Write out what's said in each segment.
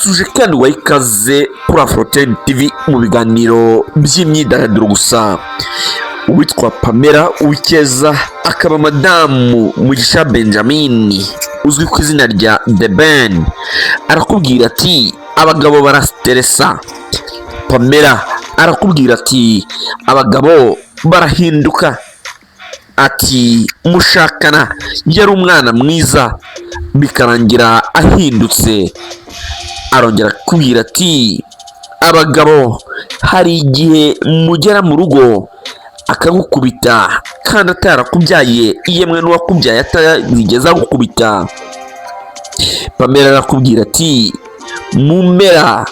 Suje kandi waha ikaze kuri Afro10 TV mu biganiro by'imyidagaduro gusa. Uwitwa Pamela Uwicyeza, akaba madamu Mugisha Benjamin uzwi ku izina rya The Ben, arakubwira ati: "Abagabo barasiteresa." Pamela arakubwira ati: "Abagabo barahinduka." Ati: "Mushakana yari umwana mwiza, bikarangira ahindutse." Arongera akubwira ati: "Abagabo hari igihe mugera mu rugo akagukubita kandi atarakubyaye, yemwe n'uwakubyaye atarigeze agukubita." Pamela arakubwira ati: "Mu mpera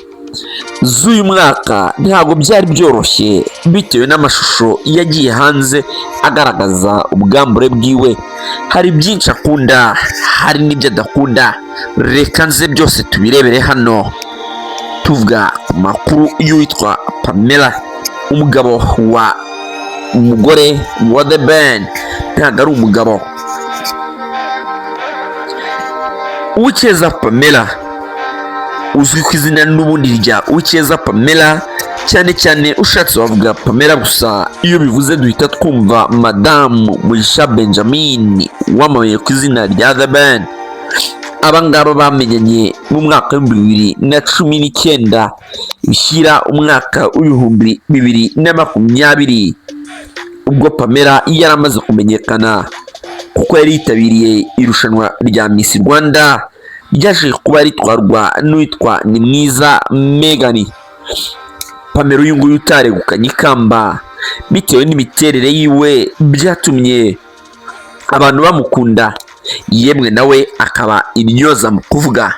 z'uyu mwaka ntabwo byari byoroshye bitewe n'amashusho yagiye hanze agaragaza ubwambure bwiwe." Hari byinshi akunda, hari n'ibyo adakunda. Reka nze byose tubirebere hano, tuvuga ku makuru y'uwitwa Pamela, umugabo wa umugore wa The Ben. Ntabwo ari umugabo. Uwicyeza Pamela, uzwi ku izina n'ubundi rya Uwicyeza Pamela, cyane cyane ushatse wavuga Pamela gusa. Iyo bivuze duhita twumva madamu Mugisha Benjamin wamamaye ku izina rya The Ben. Aba ngaba bamenyanye mu mwaka wa 2019 bishyira umwaka wa 2020, ubwo Pamela yari amaze kumenyekana kuko yari yitabiriye irushanwa rya Miss Rwanda ryaje kuba ritwarwa n'uwitwa Nimwiza Meghan. Pamela uyu nguyu utaregukanye ikamba, bitewe n'imiterere yiwe byatumye abantu bamukunda, yemwe nawe akaba intyoza mu kuvuga,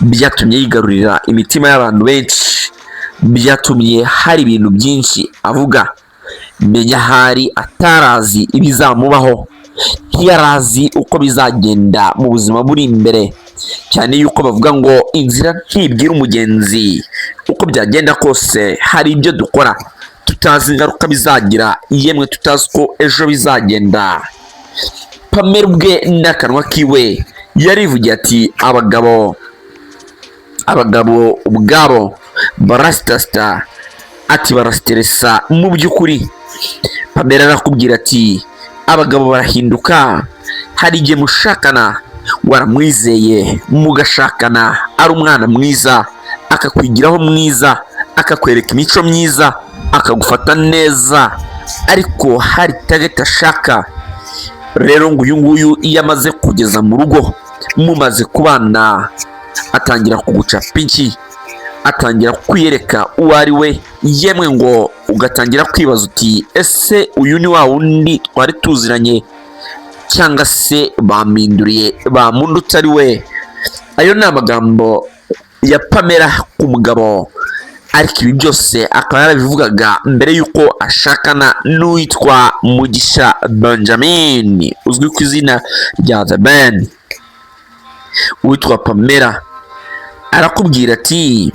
byatumye yigarurira imitima y'abantu benshi, byatumye hari ibintu byinshi avuga. Menya ahari atarazi ibizamubaho, ntiyarazi uko bizagenda mu buzima buri imbere, cyane yuko bavuga ngo inzira ntibwira umugenzi. Uko byagenda kose, hari ibyo dukora tutazi ingaruka bizagira, yemwe tutazi ko ejo bizagenda. Pamela ubwe n'akanwa kiwe yarivugiye ati: "Abagabo ubwabo barasitasita." Ati: "Barasiteresa." Mu by'ukuri Pamela arakubwira ati: "Abagabo barahinduka." Hari igihe mushakana waramwizeye, mugashakana ari umwana mwiza, akakwigiraho mwiza, akakwereka imico myiza, akagufata neza, ariko hari target ashaka. Rero ngo uyu nguyu iyo amaze kugeza mu rugo, mumaze kubana, atangira kuguca pinki, atangira kwiyereka uwo ari we, yemwe ngo ugatangira kwibaza uti: "Ese uyu ni wa wundi twari tuziranye, cyangwa se bampinduriye, bamundutse ari we?" Ayo ni amagambo ya Pamela ku mugabo, ariko ibi byose akaba yarabivugaga mbere y'uko ashakana n'uwitwa Mugisha Benjamin uzwi ku izina rya The Ben. Uwitwa Pamela arakubwira ati: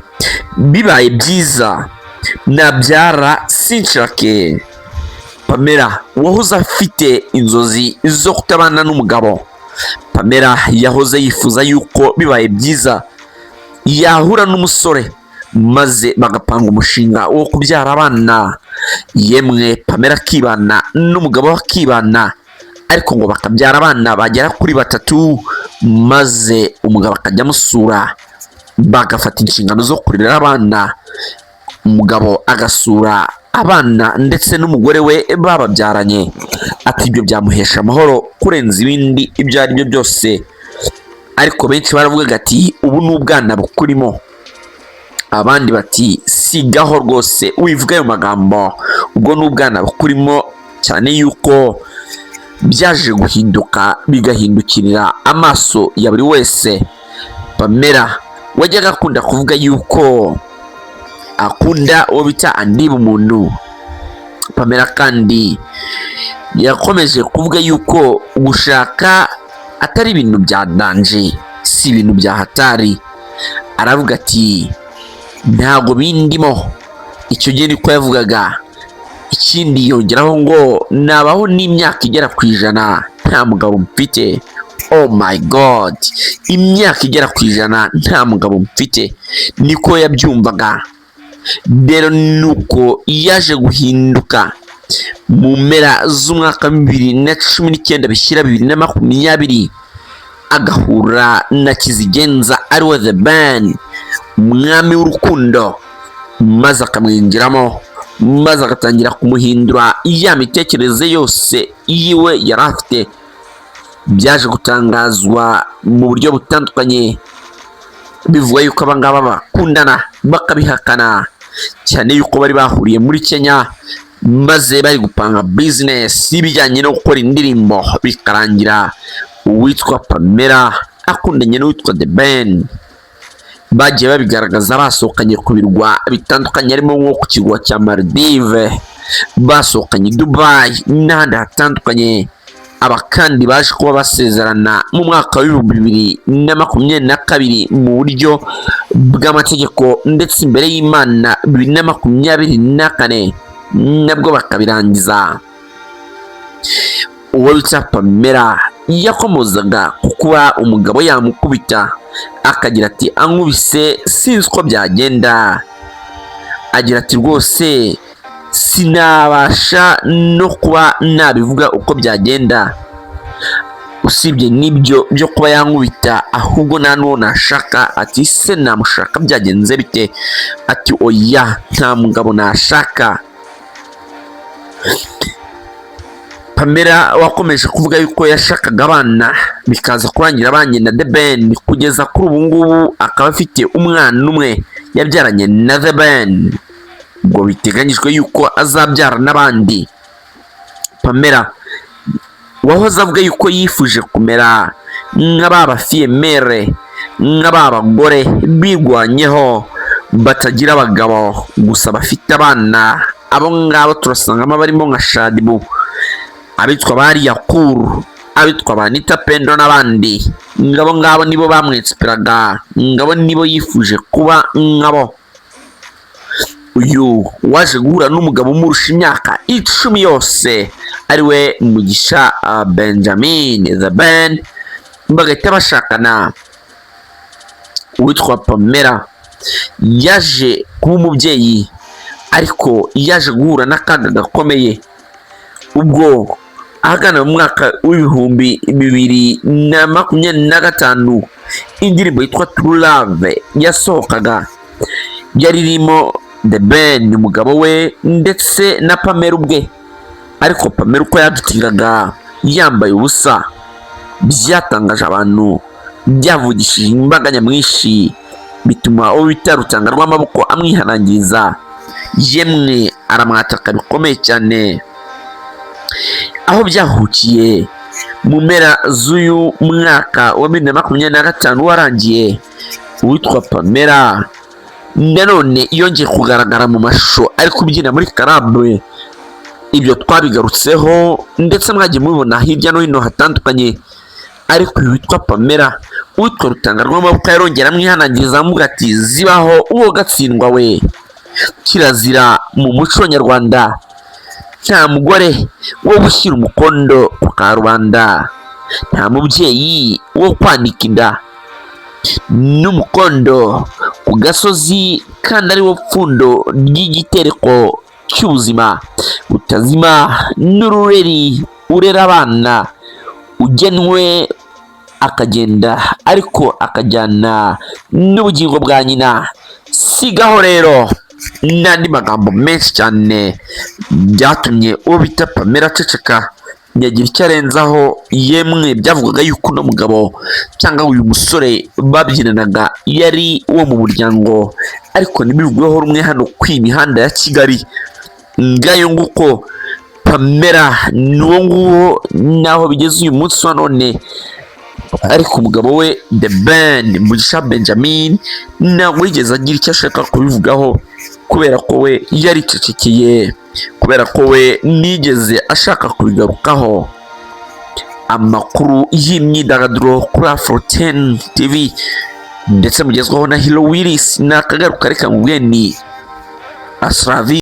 "Bibaye byiza nabyara sinshake." Pamela wahoze afite inzozi zo kutabana n'umugabo, Pamela yahoze yifuza yuko bibaye byiza yahura n'umusore maze bagapanga umushinga wo kubyara abana, yemwe Pamela akibana n'umugabo we akibana, ariko ngo bakabyara abana bagera kuri batatu, maze umugabo akajya amusura, bagafata inshingano zo kurera abana, umugabo agasura abana ndetse n'umugore we bababyaranye. Ati ibyo byamuhesha amahoro kurenza ibindi ibyo ari byo byose. Ariko benshi baravugaga ati: "Ubu ni ubwana bukurimo." Abandi bati: "Sigaho rwose, wivuga ayo magambo, ubwo ni ubwana bukurimo." Cyane yuko byaje guhinduka, bigahindukirira amaso ya buri wese. Pamela wajyaga akunda kuvuga yuko akunda uwo bita Andy Bumuntu, Pamela kandi yakomeje kuvuga yuko gushaka atari ibintu bya danger, si ibintu bya hatari. Aravuga ati: "Ntabwo bindimo." Icyo gihe niko yavugaga. Ikindi yongeraho ngo nabaho n'imyaka igera ku 100 nta mugabo mfite. "Oh my God, imyaka igera ku 100 nta mugabo mfite," niko yabyumvaga. Rero nuko yaje guhinduka mu mpera z'umwaka wa 2019 bishyira 2020, agahura na kizigenza ariwe The Ben, umwami w'urukundo, maze akamwinjiramo, maze agatangira kumuhindura ya mitekerereze yose yiwe yari afite. Byaje gutangazwa mu buryo butandukanye, bivuga yuko abangaba bakundana, bakabihakana cyane yuko bari bahuriye muri Kenya, maze bari gupanga business y'ibijyanye no gukora indirimbo, bikarangira uwitwa Pamela akundanye n'uwitwa The Ben. Bagiye babigaragaza basohokanye ku birwa bitandukanye, harimo nko ku kirwa cya Maldives, basohokanye i Dubai n'ahandi hatandukanye. Aba kandi baje kuba basezerana mu mwaka wa 2022 mu buryo bw'amategeko, ndetse imbere y'Imana 2024 nabwo bakabirangiza. Uwo bita Pamela yakomozaga ku kuba umugabo yamukubita, akagira ati: "Ankubise sinzi uko byagenda." Agira ati: "Rwose sinabasha no kuba nabivuga uko byagenda. Usibye n'ibyo byo kuba yankubita, ahubwo nta n'uwo nashaka." Ati: "Se namushaka byagenze bite?" Ati: "Oya, nta mugabo nashaka." Pamela wakomeje kuvuga yuko yashakaga abana, bikaza kurangira abanye na The Ben, kugeza kuri ubu ngubu akaba afite umwana umwe yabyaranye na The Ben, ubwo biteganyijwe yuko azabyara n'abandi. Pamela wahoze avuga yuko yifuje kumera nk'aba bafille-mère, nk'aba bagore birwanyeho, batagira abagabo gusa bafite abana. Abo ngabo turasangamo abarimo nka Shaddyboo, abitwa ba Yakuru, abitwa ba Anita Pendo n'abandi. Ngabo ngabo nibo bamwinspiraga, ngabo nibo yifuje kuba nkabo. Uyu waje guhura n'umugabo umurusha imyaka 10 yose, ariwe Mugisha Benjamin The Ben, bagahita bashakana. Uwitwa Pamela yaje kuba umubyeyi, ariko yaje guhura n'akaga gakomeye ubwo ahagana mu mwaka wa 2025 indirimbo yitwa True Love yasohokaga, yari irimo The Ben umugabo we ndetse na Pamela ubwe. Ariko Pamela uko yadutiraga yambaye ubusa byatangaje abantu, byavugishije imbaga nyamwinshi, bituma uwo bita Rutanga rw'Amaboko amwihanangiriza, yemwe aramwataka bikomeye cyane. Aho byahukiye mu mpera z'uyu mwaka wa 2025 warangiye, uwitwa Pamela nanone yongeye kugaragara mu mashusho ari kubyina muri club. Ibyo twabigarutseho, ndetse mwagiye mubibona hirya no hino hatandukanye. Ariko uyu witwa Pamela, uwitwa Rutanga rw'Amaboko yarongera amwihanangiriza, amuga ati: "Zibaho uwo gatsindwa we, kirazira mu muco nyarwanda, nta mugore wo gushyira umukondo ku karubanda, nta mubyeyi wo kwanika inda n'umukondo ku gasozi, kandi ari wo pfundo ry'igitereko cy'ubuzima butazima n'urureri urera abana ugenwe akagenda, ariko akajyana n'ubugingo bwa nyina." Sigaho rero n'andi magambo menshi cyane byatumye uwo bita Pamela aceceka, ntiyagira icyo arenzaho. Yemwe byavugaga yuko uno mugabo cyangwa uyu musore babyinanaga yari uwo mu muryango, ariko ntibivugweho rumwe hano ku imihanda ya Kigali. Ngayo nguko, Pamela ni uwo nguwo naho bigeze uyu munsi wa none. Ariko umugabo we The Ben, Mugisha Benjamin, ntabwo yigeze agira icyo ashaka kubivugaho, kubera ko we yaricecekeye, kubera ko we nigeze ashaka kubigarukaho. Amakuru y'imyidagaduro kuri Afro 10 TV, ndetse mugezwaho na Hero Willis, ni akagaruka. Reka mubwiye ni Asravi.